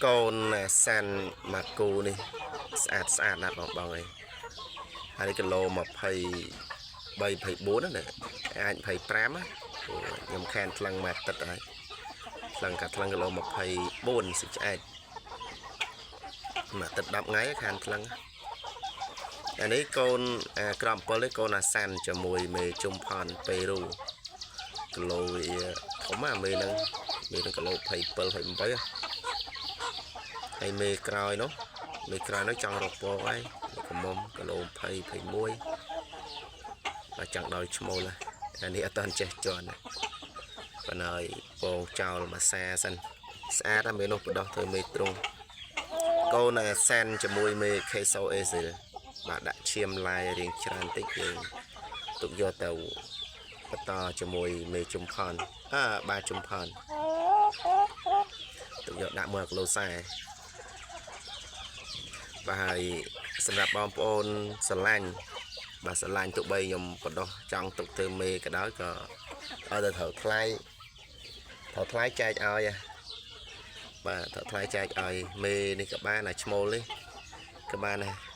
កូនសាន់ម៉ាគូនេះស្អាតស្អាតណាស់បងបងអើយហើយនេះគីឡូ23 24ណាអាច25ណាខ្ញុំខានថ្លឹងមួយអាទិត្យហើយថ្លឹងកាថ្លឹងគីឡូ24សិឆ្អែតមួយអាទិត្យ10ថ្ងៃខានថ្លឹងអានេះកូនអាក្រម7នេះកូនអាសាន់ជាមួយមេជុំផនពេរូគីឡូវាធំអាមេហ្នឹងមេហ្នឹងគីឡូ27 28ហើយមេក្រោយនោះមេក្រោយនោះចង់រកពងហើយកំមុំគីឡូ20 21បាទចង់ដល់ឈ្មោលហើយអានេះអត់តាន់ចេះជន់ណាប៉ុន្តែពងចោលមួយសាសិនស្អាតណាស់មេនោះបដោះធ្វើមេទ្រុងកូនអាសានជាមួយមេខេសូអេស៊ីលបាទដាក់ឈាមឡាយរៀងច្រើនតិចយើងទុកយកទៅបន្តជាមួយមេជុំផនអើបាទជុំផនទុកយកដាក់1គីឡូ40បាទហើយសម្រាប់បងប្អូនស្រឡាញ់បាទស្រឡាញ់ទោះបីខ្ញុំបដោះចង់ទុកធ្វើមេក៏ដោយក៏ឲ្យតែត្រូវថ្លៃត្រូវថ្លៃចែកឲ្យហ៎បាទត្រូវថ្លៃចែកឲ្យមេនេះក៏បានអាឈ្មោលនេះក៏បានដែរ។